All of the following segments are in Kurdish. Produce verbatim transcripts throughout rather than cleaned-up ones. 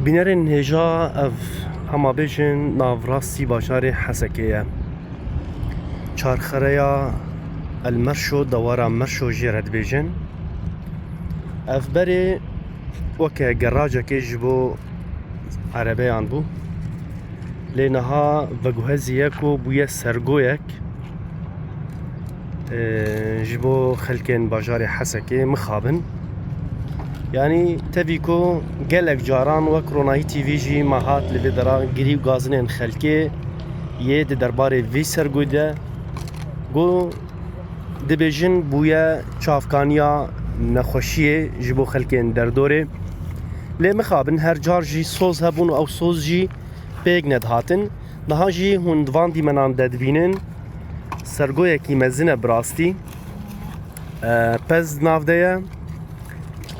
Bînerên hêja, ev hema bêjin navrastî bajarê Hesekê ye. Çarxereya El Merşo, dewara Merşo jê re dibêjin. Ev berê weke gerajekê ji bo erebeyan bû. Lê niha veguheziye ku bûye sergoyek, e, ji bo xelkên bajarê Hesekê mixabin. Yanî tevî ku gelek caran wek Ronahî T V jî me hat li vê dera girî û gazinên xelkê yê di derbarê vî sergoyê de got, dibêjin bûye çavkaniya nexweşiyê ji bo xelkên derdorê. Lê mixabin her car jî soz hebûn û ew soz jî pêk nedihatin. Niha jî hûn di van dîmenan de dibînin sergoyekî mezin e bi rastî. E, pez nav de ye.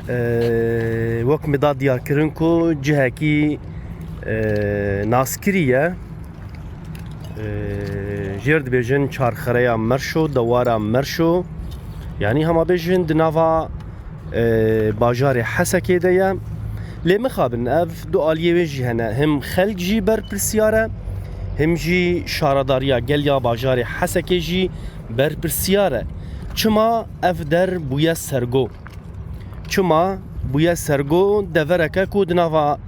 E, wek min da diyarkirin ku cihekî, e, naskirî ye. E, jêr dibêjin çarxereya Merşo, dewara Merşo. Yanî hema bêjin di nava, e, bajarê Hesekê de ye. Lê mixabin ev du aliyê wê jî hene. Him xelk jî berpirsiyar e, him jî şaredariya gel ya bajarê Hesekê jî berpirsiyar e. Çima ev der bûye sergo? Çima bûye sergo? Devereke ku di nava,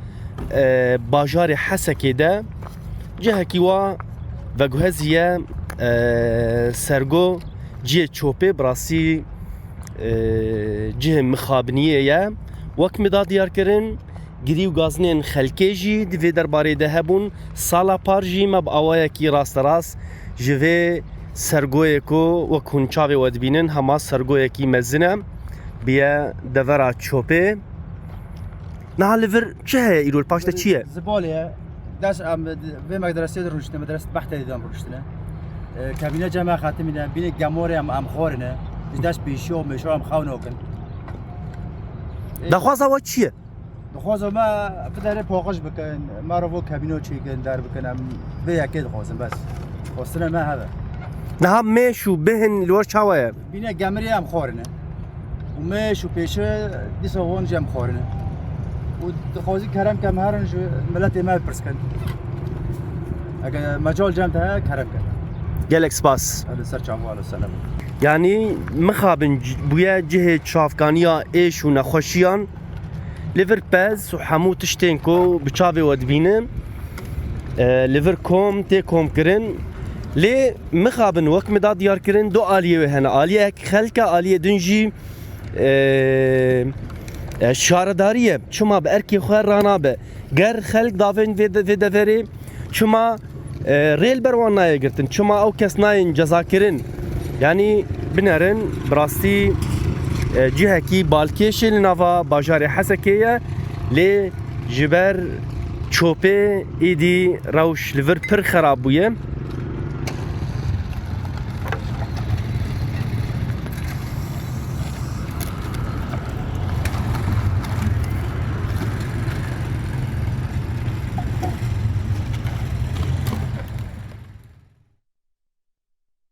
e, bajarê Hesekê de cihekî wa veguheziye, e, sergo cihê çopê, bi rastî, e, cihê mixabiniyê ye. Wek min da diyarkirin, girî û gazinên xelkê jî di vê derbarê de hebûn. Sala par jî me bi awayekî rasterast ji vê sergoyê ku wek hûn çavê we dibînin, hema sergoyekî mezin e, bûye devera çopê. Niha li vir çi heye îro, li paş te çi ye? Zibalê ye. Dest em vê medresê de rûniştine, medrese Behtedî de em rûniştine. E, kevîne cem me xetimîne, bînê gemorê em, em xwarine. Ji dest pêşiya û mêşa em xew nakin. E, Daxwaza we çi ye? Dixwazim me biderê paqij bikin, me re vo kevîno çêkin, der bikin, em vê yekê dixwazim bes. Xwestina me hev e. Niha mêş û bihin li wir çawa ye? Bîne gemirê em xwarine. Û mêş û pêşe dîsa wan jî em xwarine. Û dixwazî kerem ke em herin ji miletê me pirs kin. Eger mecal cem te heye, kerem ke. Gelek spas. Li ser çavan, li ser lem. Yanî mixabin c-, bûye cihê çavkaniya êş û nexweşiyan. Li vir pez û hemû tiştên ku bi çavê we dibînim, e, li vir kom tê kom kirin. Lê mixabin wek min da diyar kirin, du aliyê wê hene. Aliyek xelk e, aliyê din jî, e, e, şaredarî ye. Çima bi erkê xwe ranabe? Ger xelk davên vê de-, vê deverê, çima, e, rê li ber wan nayê girtin? Çima ew kes nayên cezakirin? Yanî binerin, bi rastî, e, cihekî balkêşê li nava bajarê Hesekê ye, lê ji ber çopê êdî rewş li vir pir xerab bûye.